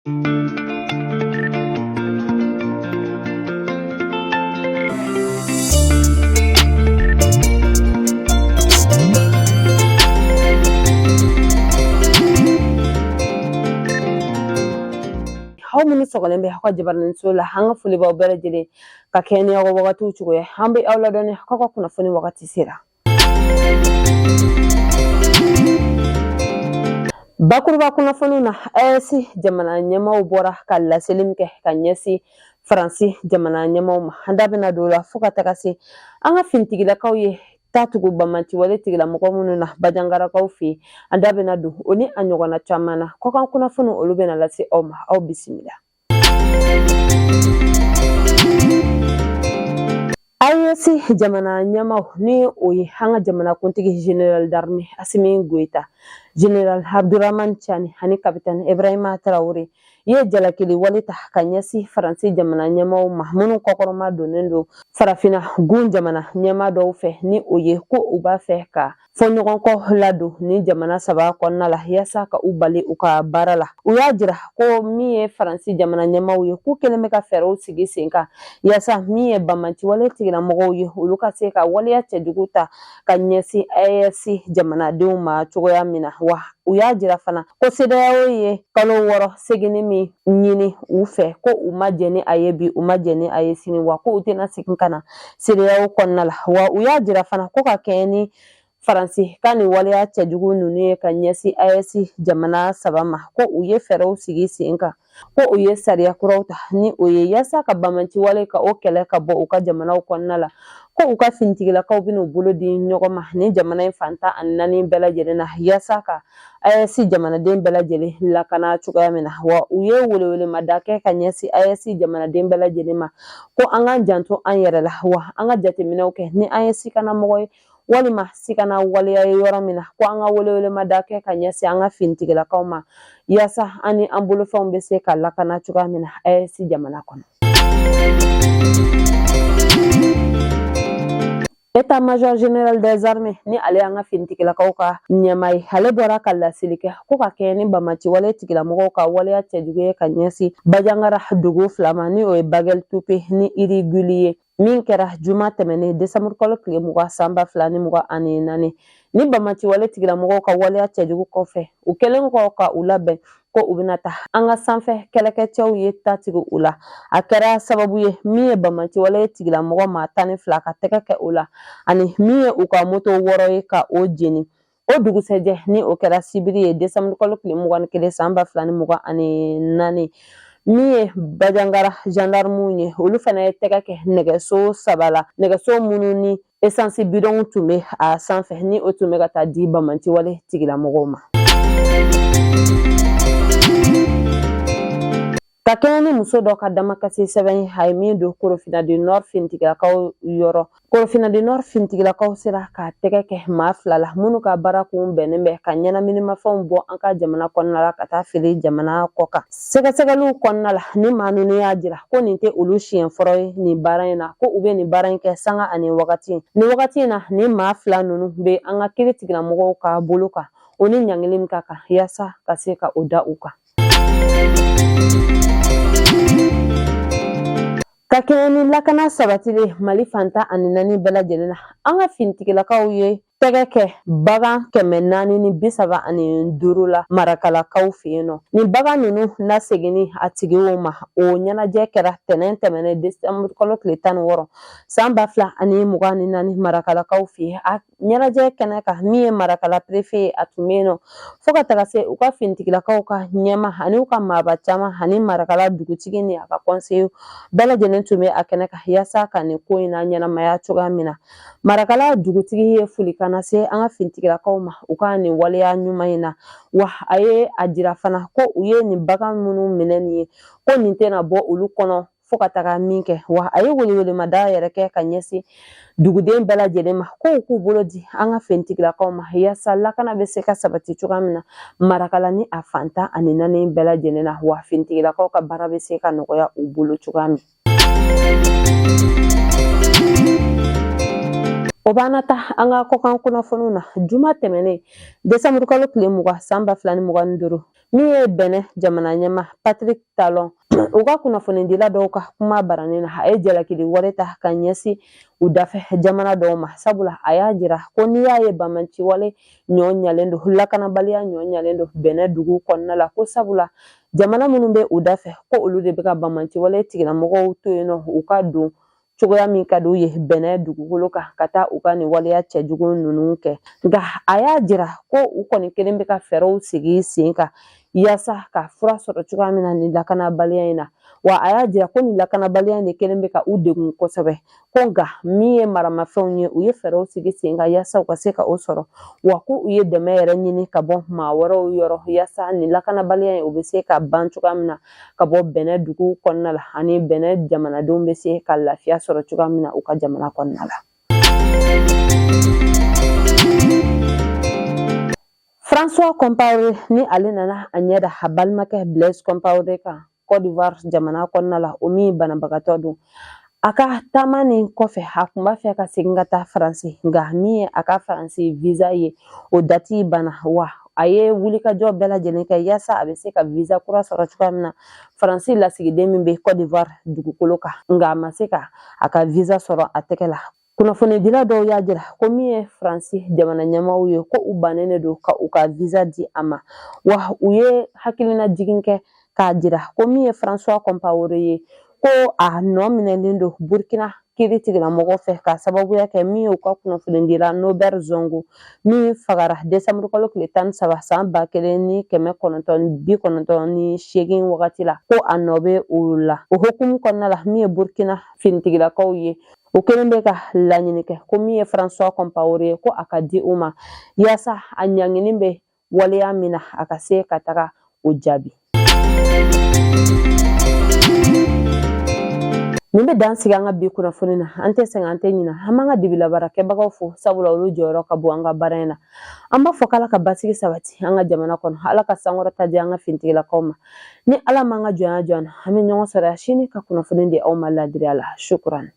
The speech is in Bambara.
Aw minnu sɔgɔlen bɛ aw ka jabaraninso la, an ka foli b'aw bɛɛ lajɛlen ka kɛɲɛ ni aw ka wagatiw cogoya. An bɛ aw ladɔnniya k'aw ka kunnafoni wagati sera. Bakuruba kunnafoniw na, AES jamana ɲɛmaaw bɔra ka laseli min kɛ ka ɲɛsin Faransi jamana ɲɛmaaw ma, an da bɛna don o la, fo ka taga se an ka finitigilakaw ye ta tugu banbaanciwale tigilamɔgɔ minnu na Bajangarakaw fɛ yen, an da bɛna don o ni a ɲɔgɔnna caman na. Kɔkan kunnafoniw, olu bɛna lase aw ma. Aw bisimila. AES jamana ɲɛmaaw, ni o ye an ka jamanakuntigi général d'armée Asimi Goyita, général Abdurahman Tiani ani capitaine Ibrahima Traoré, ye jalakili wale ta ka ɲɛsin Faransi jamana ɲɛmaaw ma, minnu kɔkɔrɔma donnen don Farafinna gun jamana ɲɛmaa dɔw fɛ, ni o ye ko u b'a fɛ ka fɔɲɔgɔnkɔ ladon ni jamana saba kɔnɔna la, yaasa ka u bali u ka baara la. U y'a jira ko min ye Faransi jamana ɲɛmaaw ye, k'u kɛlen bɛ ka fɛɛrɛw sigi sen kan, yaasa min ye banbaanciwale tigilamɔgɔw ye, olu ka se ka waleya cɛjugu ta ka ɲɛsin AES jamanadenw ma cogoya min na. Wa u y'a jira fana ko CEDEAO ye kalo 6 seginni min ɲini u fɛ, ko u ma jɛn ni a ye bi, u ma jɛn ni a ye sini, wa ko u tɛna segin ka na CEDEAO kɔnɔna la. Wa u y'a jira fana ko ka kɛɲɛ ni Faransi ka nin waleya cɛjugu ninnu ye ka ɲɛsin AES jamana saba ma, ko u ye fɛɛrɛw sigi sen kan, ko u ye sariya kuraw ta, ni o ye yaasa ka banbaanciwale ka o kɛlɛ ka bɔ u ka jamanaw kɔnɔna la, ko u ka finitigilakaw bɛn'u bolo di ɲɔgɔn ma ni jamana in fan 14 bɛɛ lajɛlen na, yaasa ka AES jamanaden bɛɛ lajɛlen lakana cogoya min na. Wa u ye welewelemada kɛ ka ɲɛsin AES jamanaden bɛɛ lajɛlen ma, ko an k'an janto an yɛrɛ la, wa an ka jateminɛw kɛ ni an ye sikanamɔgɔ ye walima sikana waleya ye yɔrɔ min na, ko an ka welewelemada kɛ ka ɲɛsin an ka finitigilakaw ma, yaasa an ni an bolofɛnw bɛ se ka lakana cogoya min na AES jamana kɔnɔ. État major général des armées, ni ale y'an ka finitigilakaw ka ɲɛmaa ye, ale bɔra ka laseli kɛ ko ka kɛɲɛ ni banbaanciwale tigilamɔgɔw ka waleya cɛjugu ye ka ɲɛsin Bajangara dugu fila ma, ni o ye Bagɛli Tupe ni Iriguli ye, min kɛra juma tɛmɛnen desanburu kalo tile 20 san 2024. Ni banbaanciwale tigilamɔgɔw ka waleya cɛjugu kɔfɛ, u kɛlen kɔ ka u labɛn ko u bɛna taa, an ka sanfɛ kɛlɛkɛcɛw ye ta tigɛ u la. A kɛra sababu ye min ye banbaanciwale tigilamɔgɔ maa 12 ka tɛgɛ kɛ o la, ani min ye u ka moto 6 ye ka o jeni. O dugusɛjɛ, ni o kɛra sibiri ye desanburu kalo tile 21 san 2024, min ye Bajangara gendarmew ye, olu fana ye tɛgɛ kɛ nɛgɛso saba la, nɛgɛso minnu ni esansi bidɔnw tun bɛ a sanfɛ, ni o tun bɛ ka taa di banbaanciwale tigilamɔgɔw ma. Ka kɛɲɛ ni muso dɔ ka damakasi sɛbɛn ye, a ye min don Korofina du Nord finitigilakaw yɔrɔ, Korofina du Nord finitigilakaw sera ka tɛgɛ kɛ maa fila la, minnu ka baara kun bɛnnen bɛ ka ɲɛnaminimafɛnw bɔ an ka jamana kɔnɔna la ka taa feere jamana kɔ kan. Sɛgɛsɛgɛliw kɔnɔna la, ni maa ninnu y'a jira ko nin tɛ olu siɲɛ fɔlɔ ye nin baara in na, ko u bɛ nin baara in kɛ sanga ani wagati. Nin wagati in na, nin maa fila ninnu bɛ an ka kiri tigilamɔgɔw ka bolo kan, o ni ɲangili min ka kan, yaasa ka se ka o da u kan. Ka kɛɲɛ ni lakana sabatili Mali fan 14 bɛɛ lajɛlen na, an ka finitigilakaw ye tɛgɛ kɛ bagan 435 la Marakalakaw fɛ yen nɔ. Nin bagan ninnu laseginni a tigiw ma, o ɲɛnajɛ kɛra tɛnɛn tɛmɛnen desanburu kalo tile 16 san 2024 Marakalakaw fɛ yen. A ɲɛnajɛ kɛnɛ kan, min ye Marakala perefe ye, a tun bɛ yen nɔ, fo ka taga se u ka finitigilakaw ka ɲɛmaa ani u ka maaba caman ani Marakala dugutigi ni a ka kɔnseye bɛɛ lajɛlen tun bɛ a kɛnɛ kan, yaasa ka nin ko in na ɲɛnamaya cogoya min na. Marakala dugutigi ye folikan lase an ka finitigilakaw ma u ka nin waleya ɲuman in na. Wa a ye a jira fana ko u ye nin bagan minnu minɛ nin ye, ko nin tɛna bɔ olu kɔnɔ fo ka taga min kɛ. Wa a ye welewelemada yɛrɛ kɛ ka ɲɛsin duguden bɛɛ lajɛlen ma, ko u k'u bolo di an ka finitigilakaw ma, yaasa lakana bɛ se ka sabati cogoya min na Marakala ni a fan 14 bɛɛ lajɛlen na, wa finitigilakaw ka baara bɛ se ka nɔgɔya u bolo cogoya min. O b'an na taa an ka kɔkan kunnafoniw na. Juma tɛmɛnen, desanburukalo tile 20, san 2025, min ye Bɛnɛ jamana ɲɛmaa Patrick Talon, u ka kunnafonidila dɔw ka kuma baranin na, a ye jalakili wale ta ka ɲɛsin u dafɛ jamana dɔw ma, sabula a y'a jira ko n'i y'a ye banbaanci wale ɲɔ ɲalen don, lakanabaliya ɲɔ ɲalen don Bɛnɛ dugu kɔnɔna la, ko sabula jamana minnu bɛ u dafɛ, ko olu de bɛ ka banbaanci wale tigilamɔgɔw to yen nɔ u ka don cogoya min ka di u ye Bɛnɛ dugukolo kan ka taa u ka nin waleya cɛjugu ninnu kɛ. Nka a y'a jira ko u kɔni kelen bɛ ka fɛɛrɛw sigi sen kan yaasa ka fura sɔrɔ cogoya min na nin lakanabaliya in na. Wa a y'a jira ko nin lakanabaliya in de kelen bɛ ka u degun kosɛbɛ, ko nka min ye maramafɛnw ye, u ye fɛɛrɛw sigi sen kan yaasa u ka se ka o sɔrɔ, wa ko u ye dɛmɛ yɛrɛ ɲini ka bɔ maa wɛrɛw yɔrɔ yaasa nin lakanabaliya in o bɛ se ka ban cogoya min na ka bɔ Bɛnɛ dugu kɔnɔna la, ani Bɛnɛ jamanadenw bɛ se ka lafiya sɔrɔ cogoya min na u ka jamana kɔnɔna la. François Compaoré ni ale nana a ɲɛ da a balimakɛ Blaise Compaoré kan Côte d'Ivoire jamana kɔnɔna la, o min banabagatɔ don. A ka taama nin kɔfɛ, a tun b'a fɛ ka segin ka taa Faransi, nka min ye a ka Faransi visa ye, o dati banna. Wa a ye wulikajɔ bɛɛ lajɛlen kɛ yaasa a bɛ se ka visa kura sɔrɔ cogoya min na Faransi lasigiden min bɛ Côte d'Ivoire dugukolo kan, nka a ma se ka a ka visa sɔrɔ a tɛgɛ la. Kunnafonidila dɔw y'a jira ko min ye Faransi jamana ɲɛmaaw ye, ko u bannen de don ka u ka visa di a ma. Wa u ye hakilina jigin kɛ k'a jira ko min ye François Compaoré ye, ko a nɔ minɛlen don Burkina kiri tigilamɔgɔw fɛ k'a sababuya kɛ min ye u ka kunnafonidila Nobert Zongo min fagara desanburukalo tile 13, san 1998 wagati la, ko a nɔ bɛ o la. O hukumu kɔnɔna la, min ye Burkina finitigilakaw ye, o kelen bɛ ka laɲini kɛ ko min ye François Compaoré ye, ko a ka di u ma yaasa a ɲangini bɛ waleya min na, a ka se ka taga o jaabi. Nin bɛ dan sigi an ka bi kunnafoni na. An tɛ sɛgɛn, an tɛ ɲina. An b'an ka dibilabaarakɛbagaw fo, sabula olu jɔyɔrɔ ka bon an ka baara in na. An b'a fɔ k'Ala ka basigi sabati an ka jamana kɔnɔ, Ala ka sankɔrɔta di an ka finitigilakaw ma. Ni Ala m'an ka jɔnya jɔ an na, an bɛ ɲɔgɔn sɔrɔ yan sini ka kunnafoni di aw ma ladiriya la. Shukuran.